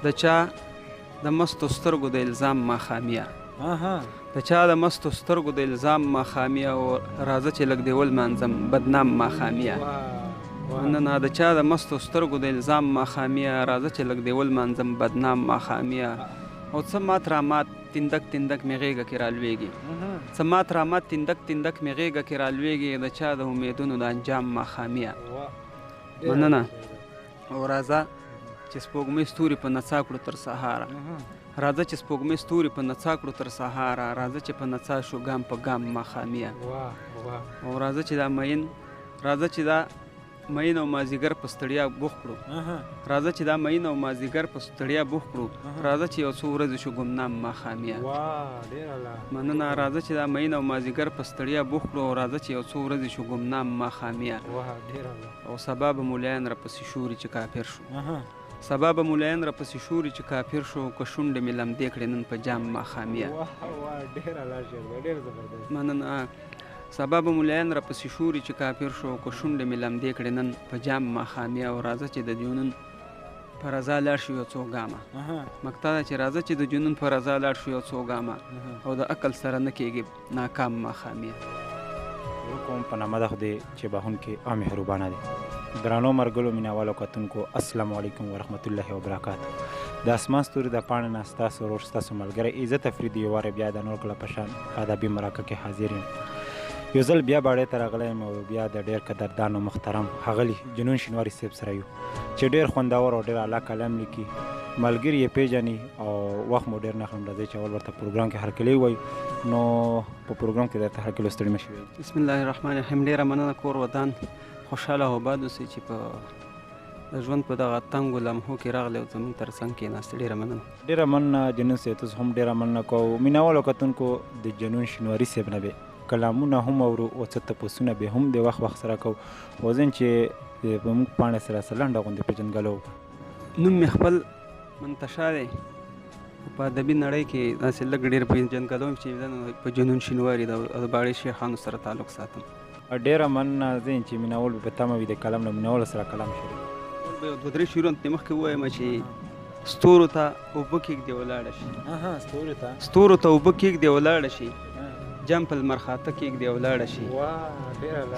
د چا د مستو سترګو د الزام ماښامیه، د چا د مستو سترګو د الزام ماښامیه، او راځه چې لږ دې ولمانځم بدنام ماښامیه. مننه. د چا د مستو سترګو د الزام ماښامیه، راځه چې لږ دې ولمانځم بدنام ماښامیه. او څه مات رامات تیندک تیندک مې غېږه کې رالوېږي، څه مات رامات تیندک تیندک مې غېږه کې رالوېږي، د چا د امیدونو د انجام ماښامیه. مننه. او راځه چې سپوږمۍ ستوري په نڅا کړو تر سهاره، راځه چې سپوږمۍ ستوري په نڅا کړو تر سهاره، راځه چې په نڅا شو ګام په ګام ماښامیه. او راځه چې دا مین، راځه چې دا مین او مازیګر په ستړیا بوخت کړو، راځه چې دا مین او مازیګر په ستړیا بوخت کړو، راځه چې یو څو ورځې شو ګمنام ماښامیه. مننه. راځه چې دا مین او مازیګر په ستړیا بوخت کړو، او راځه چې یو څو ورځې شو ګمنام ماښامیه. او سبا به مولایان راپسې شوري چې کافر شو، سبا به مولایان راپسې شوري چې کافر شو، که شونډې مې لمدې کړې نن په جام ماښامیه. مننه. سبا به مولایان راپسې شوري چې کافر شو، که شونډې مې لمدې کړې نن په جام ماښامیه. او راځه چې د جنون په رضا لاړ شو یو څو ګامه، مقطع ده چې راځه چې د جنون په رضا لاړ شو یو څو ګامه، او د عقل سره نه کېږي ناکام ماښامیه. کوم په نامه د خدای چې بخښونکی او مهربانه دی. درانو مرګلو مینهوالو کتونکو، السلام علیکم ورحمت الله وبرکاته. د اسمان ستوري د پاڼې نه ستاسو ورور ستاسو ملګری عزت افریدي یو وارې بیا د نور کله په شان په ادبي مرکه کې حاضر یم. یو ځل بیا باړې ته راغلی یم او بیا د ډېر قدردان او محترم ښاغلي جنون شینواري صاحب سره یو چې ډېر خوندور او ډېر اعلی کلام لیکي، ملګري یې پېژني او وخت مو ډېر نه اخلم. راځئ چې اول ورته پروګرام کې هرکلی ووایو. نو په پروګرام کې درته هرکلی ستړي مه شئ. بسم الله الرحمن الرحیم. ډېره مننه، کور ودان، خوشحاله او آباد اوسئ چې په د ژوند په دغه تنګو لمحو کې راغلی او زموږ تر څنګ کېناستې. ډېره مننه. ډېره مننه جنون صاحب، تاسو هم ډېره مننه کوو. مینهوالو کتونکو، د جنون شینواري صاحب نه به کلامونه هم اورو او څه تپوسونه به هم د وخت وخت سره کوو. خو ځین چې په موږ پاڼې سره څه لنډه غوندې پېژندګلو وکړو. نوم مې خپل منتشا دی، خو په ادبي نړۍ کې داسې لږ ډېر پېژندګلو یم چې په جنون شینواري د باړې شیخانو سره تعلق ساتم. ډېره مننه. ځین چې مینهوال به په تمه وي د کلام له مینهوالو سره کلام شریک. به یو دوه درې شعرونه ترې مخکې ووایم چې ستورو ته اوبه کېږدي ولاړه شي، ستورو ته اوبه کېږدي ولاړه شي، جام په لمر خاته کېږدي ولاړه شي،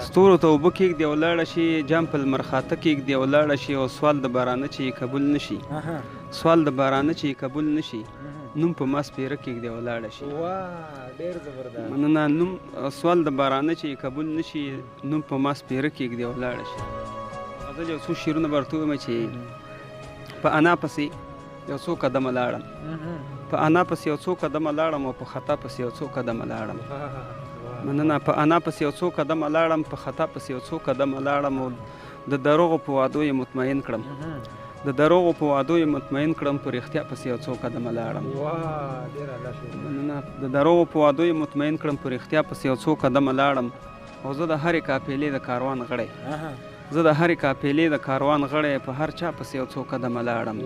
ستورو ته اوبه کېږدي ولاړه شي، جام په لمر خاته کېږدي ولاړه شي، او سوال د بارانه چې یې قبول نه شي، سوال د بارانه چې یې قبول نه شي، نوم په ما سپېره کېږدي ولاړه شي. مننه. نوم سوال د بارانه چې یې قبول نه شي، نوم په ما سپېره کېږدي ولاړه شي. غزل یو څو شعرونه به ورته ووایم چې په انا پسې یو څو قدمه لاړم، په انا پسې یو څو قدمه لاړم، او په خطا پسې یو څو قدمه لاړم. مننه. په انا پسې یو څو قدمه لاړم، په خطا پسې یو څو قدمه لاړم، او د دروغو په وعدو یې مطمئن کړم، د دروغو په وعدو یې مطمئن کړم، په رښتیا پسې یو څو قدمه لاړم. مننه. د دروغو په وعدو یې مطمئن کړم، په رښتیا پسې یو څو قدمه لاړم، او زه د هرې قافلې د کاروان غړی، زه د هرې قافلې د کاروان غړی، په هر چا پسې یو څو قدمه لاړم.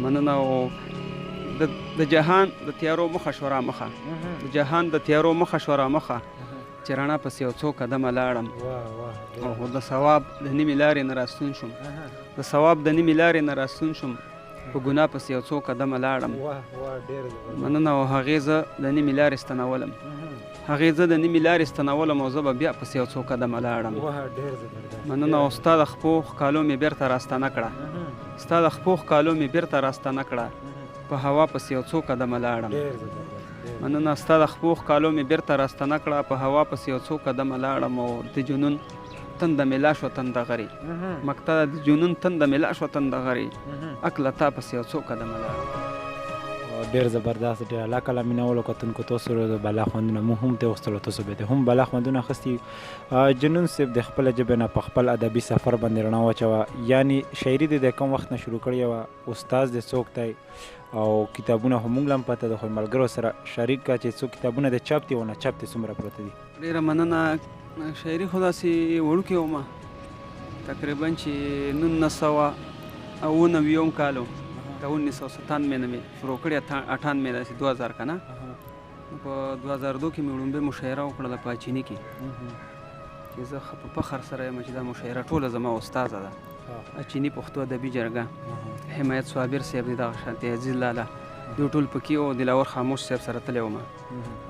مننه. او د جهان د تیارو مخه شوه رامخه، د جهان د تیارو مخه شوه رامخه، چې رڼا پسې یو څو قدمه لاړم. او د ثواب د نیمې لارې نه راستون شوم، د ثواب د نیمې لارې نه راستون شوم، په ګناه پسې یو څو قدمه لاړم. مننه. او هغې زه د نیمې لارې ستنولم، هغې زه د نیمې لارې ستنولم، او زه به بیا پسې یو څو قدمه لاړم. مننه. او ستا د خپو ښکالو مې بېرته راستنه کړه، ستا د خپو ښکالو مې بېرته راستنه کړه، په هوا پسې یو څو قدمه لاړم. مننه. ستا د خپو ښکالو مې بېرته راستنه کړه، په هوا پسې یو څو قدمه لاړم. او د جنون تنده مې لا شوه تنده غري، مقطع د جنون تنده مې لا شوه تنده غري، اکله تا پسې یو څو قدمه لاړم. ډېر زبردست، ډېر اعلی کلام. مینهوالو کتونکو، تاسو د بالا خوندونه مو هم ترې واخیستل، تاسو به هم بالا خوندونه اخیستي. جنون صاحب د خپله ژبې نه په خپل ادبي سفر باندې رڼا واچوه، یعنی شاعري دې د کوم وخت نه شروع کړې وه، استاد دې څوک دی، او کتابونه خو موږ له هم پته ده، خو ملګرو سره شریک کړه چې څو کتابونه د چاپ دي او نه چاپ دي څومره پراته دي. ډېره مننه. شاعري خو داسې وړوکې وم، تقریبا چې 1997 کال و، ته 1997 نه مې شروع کړې، 98 داسې 2000 که نه، په 2002 کې مې وړومبۍ مشاعره وکړله په اچیني کې، چې زه ښه په فخر سره یم چې دا مشاعره ټوله زما استاذه ده. چیني پښتو ادبي جرګه، حمایت صابر صاحب دی، دغه شانتې عزیز لالا، دوی ټول پکې او دلاور خاموش صاحب سره تللی وم.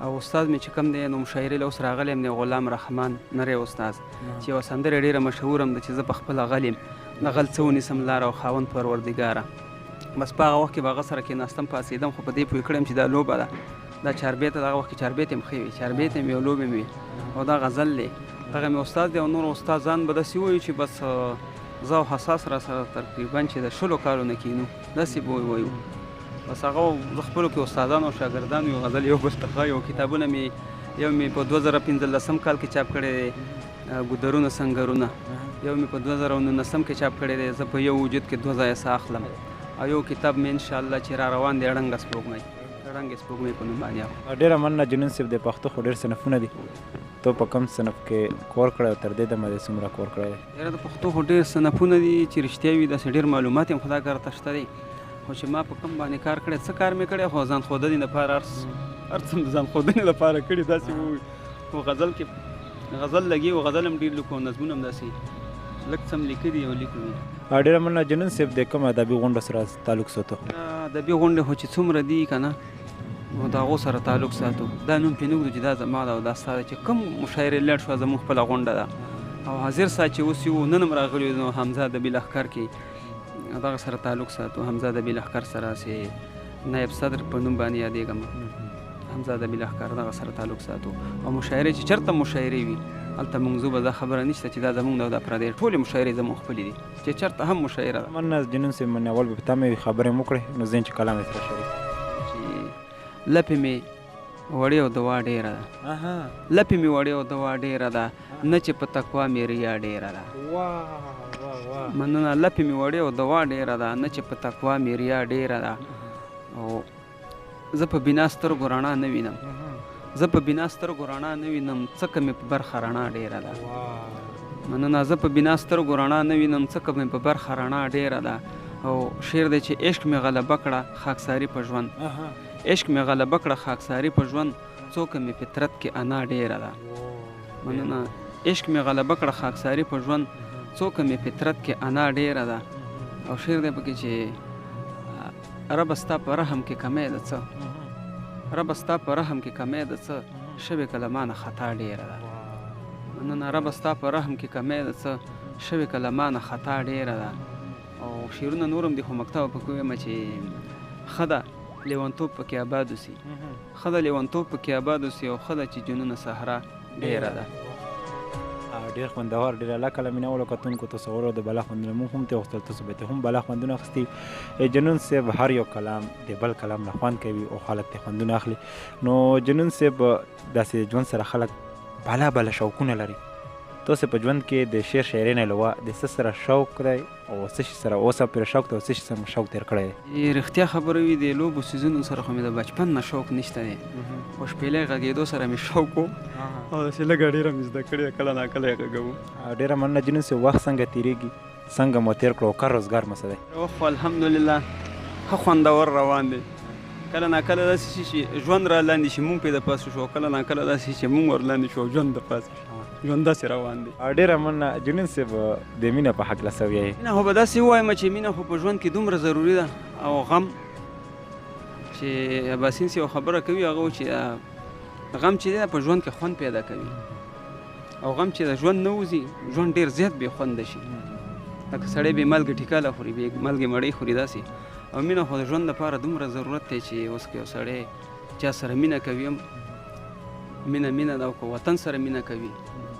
او استاد مې چې کوم دی نو مشاعرې له اوس راغلی یم دی، غلام رحمان نری استاد، چې یوه سندره ډېره مشهوره هم ده چې زه په خپله غل یم، د غل څه ونیسم لاره او خاوند پروردګاره. بس په هغه وخت کې به هغه سره کېناستم پاڅېدم، خو په دې پوه کړی یم چې دا لوبه ده، دا چاربیته ده. هغه وخت کې چاربیتې هم ښې وې، چاربیتې هم وې او لوبې هم وې، او دا غزل دی. دغه مې استاد دی. او نور استادان به داسې ووایو چې بس زه او حساس را سره تقریبا چې د 20 کالو نه کینو، داسې به ووایو. بس هغه زه خپلو کې استادان او شاګردان یو غزل یو بل ته ښایو. کتابونه مې یو مې په 2015 کال کې چاپ کړی دی، ګودرونه سنګرونه، یو مې په 2019 کې چاپ کړی دی، زه په یو وجود کې 2 ځایه ساه اخلم، او یو کتاب مې انشاءالله چې را روان دی، ړنګه سپوږمۍ، ړنګې سپوږمۍ په نوم باندې. ډېره مننه جنون صاحب. د پښتو خو ډېر صنفونه دي، ته په کوم صنف کې کور کړی او تر دې دمه دې څومره کور کړی دی؟ یاره د پښتو خو ډېر صنفونه دي چې رښتیا وي، داسې ډېر معلومات یې هم خدای کار ته شته دی، خو چې ما په کوم باندې کار کړی، څه کار مې کړی، خو ځان ښودنې لپاره هر څه د ځان ښودنې لپاره کړي داسې ووایو. خو غزل کې غزل لګي او غزل هم ډېر لیکو، نظمونه هم داسې لږ څه هم لیکلي او لیکو مې. ډېره مننه جنون صاحب. د کوم ادبي غونډو سره تعلق ساتو؟ ادبي غونډې خو چې څومره دي که نه، نو د هغو سره تعلق ساتو. دا نوم پرې نه ږدو چې دا زما ده او دا ستا ده، چې کوم مشاعرې لړ شوه زموږ خپله غونډه ده. او حاضر سات چې اوس یو نن هم راغلي یو، نو حمزه ادبي لښکر کې دغه سره تعلق ساتو. حمزه ادبي لښکر سره چې نایب صدر په نوم باندې یادېږم، حمزه ادبي لښکر دغه سره تعلق ساتو. او مشاعرې چې چېرته مشاعرې وي هلته موږ ځو، به دا خبره نشته چې دا زموږ ده او دا پردی، ټولې مشاعرې زموږ خپلې دي چې چېرته هم مشاعره ده. مننه جنون صاحب. مننه. اول به په تا مې خبرې مو کړې، نو ځین چې کلام یې سره شریک چې لپې مې وړې او دوا ډېره ده، لپې مې وړې او دوا ډېره ده، نه چې په تقوا مې ریا ډېره ده. مننه. لپې مې وړې او دوا ډېره ده، نه چې په تقوا مې ریا ډېره ده. او زه په بنا سترګو رڼا نه وینم، زه په بنا سترګو رڼا نه وینم، څکه مې په برخه رڼا ډېره ده. مننه. زه په بنا سترګو رڼا نه وینم، څکه مې په برخه رڼا ډېره ده. او شعر دی چې عشق مې غلبه کړه خاکساري په ژوند، عشق مې غلبه کړه خاکساري په ژوند، څوکه مې فطرت کې انا ډېره ده. مننه. عشق مې غلبه کړه خاکساري په ژوند، څوکه مې فطرت کې انا ډېره ده. او شعر دی پکې چې ربه ستا په رحم کې کمی ده څه، ربه ستا په رحم کې کمی ده څه، شوې که له ما نه خطا ډېره ده. مننه. ربه ستا په رحم کې کمی ده څه، شوې که له ما نه خطا ډېره ده. او شعرونه نور هم دي، خو مکتب پکې وایم چې ښه ده لیونتوب پکې آباد اوسي، ښه ده لیونتوب پکې آباد اوسي، او ښه ده چې جنونه صحرا ډېره ده. ډېر خوندور، ډېر اعلی کلام مینه والو کتونکو تاسو اورو د بلا خوندونه موږ هم ترې غوښتل، تاسو به ترې هم بلا خوندونه اخیستي. جنون صاحب هر یو کلام د بل کلام نه خوند کوي او خلک ترې خوندونه اخلي. نو جنون صاحب داسې ژوند سره خلک بلا بلا شوقونه لري، تاسو په ژوند کې د شعر شاعرۍ نه علاوه د څه سره شوق دی او څه شي سره اوس هم پرې شوق دی او څه شي سره مو شوق تېر کړی دی؟ رښتیا خبره وي، د لوبو څیزونو سره خو مې د بچپن نه شوق نشته دی، خو شپېلۍ غږېدو سره مې شوق و او داسې لږه ډېره مې زده کړې ده، کله ناکله یې غږوم. ډېره مننه جنون صاحب. وخت څنګه تېرېږي، څنګه مو تېر کړو او کار روزګار مو څه دی؟ وخت خو الحمدلله ښه خوندور روان دی. کله ناکله داسې شي چې ژوند را لاندې شي، موږ پرې د پاسه شو، کله ناکله داسې شي چې موږ ور لاندې شو او ژوند د پاسه شو، ژوند داسې روان دی. ډېره مننه جنون صاحب. د مینه په هکله څه وایې؟ مینه خو به داسې ووایم چې مینه خو په ژوند کې دومره ضروري ده، او غم چې اباسین صاحب یوه خبره کوي، هغه و چې غم چې دی په ژوند کې خوند پیدا کوي، او غم چې د ژوند نه وځي ژوند ډېر زیات بې خونده شي، لکه سړی بې مالګې ټیکاله خوري، بې مالګې مړۍ خوري داسې. او مینه خو د ژوند لپاره دومره ضرورت دی چې اوس که یو سړی چا سره مینه کوي هم مینه مینه ده، او که وطن سره مینه کوي،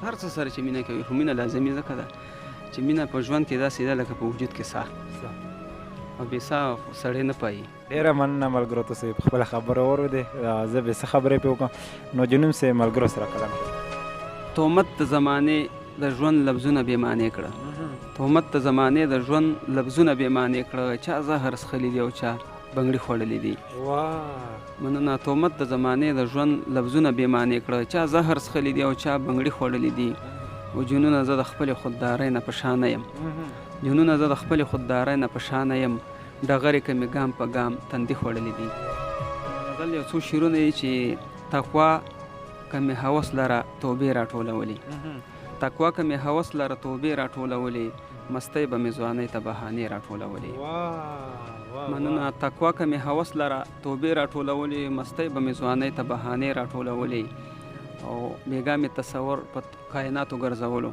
هر څه سره چې مینه کوي، خو مینه لازمي ځکه ده چې مینه په ژوند کې داسې ده لکه په وجود کې ساه، او بې ساه خو سړی نه پایي. ډېره مننه ملګرو، تاسو یې په خپله خبره واورېدې، زه به څه خبرې پرې وکړم. نو جنون صاحب ملګرو سره کلام شو. تهمت د زمانې د ژوند لفظونه بې معنی کړه، تهمت د زمانې د ژوند لفظونه بې معنی کړه، چا زهر څښلي دي او چا بنګړي خوړلي دي. مننه. تهمت د زمانې د ژوند لفظونه بې معنی کړه، چا زهر څښلي دي او چا بنګړي خوړلي دي. او جنونه زه د خپلې خوددارۍ نه په شا نه یم، جنونه زه د خپلې خوددارۍ نه په شا نه یم، ډغرې که مې ګام په ګام تندي خوړلي دي. غزل یو څو شعرونه دي چې تقوا که مې هوس لره توبې راټولولې، تقوا که مې هوس لره توبې راټولولې، مستۍ به مې ځوانۍ ته بهانې راټولولې. مننه. تقوا که مې هوس لره توبې راټولولې، مستۍ به مې ځوانۍ ته بهانې راټولولې. او بیګا مې تصور په کائناتو ګرځولو،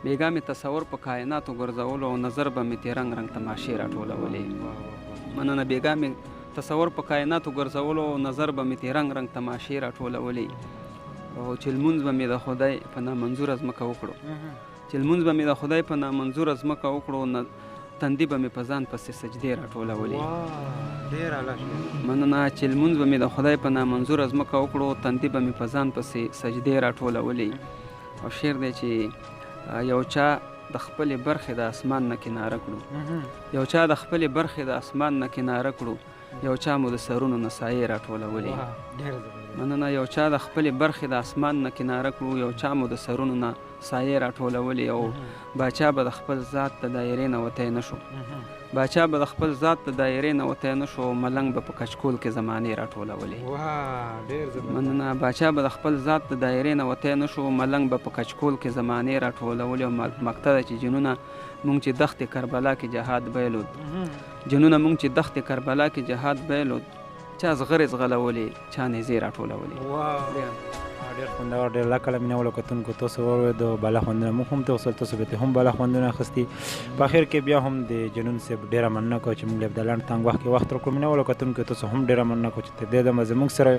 بیګا مې تصور په کائناتو ګرځولو، او نظر به مې ترې رنګ رنګ تماشې راټولولې. مننه. بیګا مې تصور په کائناتو ګرځولو، او نظر به مې ترې رنګ رنګ تماشې راټولولې. او چې لمونځ به مې د خدای په نامنظوره ځمکه وکړو، چې لمونځ به مې د خدای په نامنظوره ځمکه وکړو، تندي به مې په ځان پسې سجدې راټولولې. ډېر اعلی. مننه. چې لمونځ به مې د خدای په نامنظوره ځمکه وکړو، تندي به مې په ځان پسې سجدې راټولولې. او شعر دی چې یو چا د خپلې برخې د اسمان نه کناره کړو، یو چا د خپلې برخې د اسمان نه کناره کړو، یو چا مو د سرونو نه سایې راټولولې. مننه. یو چا د خپلې برخې د اسمان نه کناره کړو، یو چا مو د سرونو نه سایې راټولولې. او باچا به د خپل ذات د دایرې نه وتی نه شو، باچا به د خپل ذات د دایرې نه وتی نه شو، ملنګ به په کچکول کې زمانې راټولولې. مننه. باچا به د خپل ذات د دایرې نه وتی نه شو، ملنګ به په کچکول کې زمانې راټولولې. او مقطع چې جنونه مونږ چې دښتې کربلا کې جهاد بایلود، جنونه مونږ چې دښتې کربلا کې جهاد بایلود، چا زغرې ځغلولې، چا نیزې راټولولې. ډېر خوندور، ډېر لکه مینه کتونکو تاسو واورېد، بالا خوندونه موږ هم ته وصل، تاسو به هم بالا خوندونه اخیستي. په اخر کې بیا هم د جنون صاحب ډېره مننه کوو چې موږ له د لنډ تنګ وخت کې وخت راکړو. مینه کتونکو تاسو هم ډېره مننه کوو چې تر دې دمه زموږ سره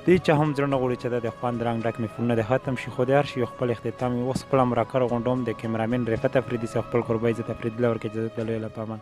دې چا هم زړه نه غواړي چې د خوند رنګ ډک محفلونه د ختم شي، خو د هر شي خپل اختتام اوس خپله مرکه راغونډوم. د کیمرامین رفعت افریدي صاحب خپل کوربه عزت افریدي له ورکې اجازه د لوی الله په امان.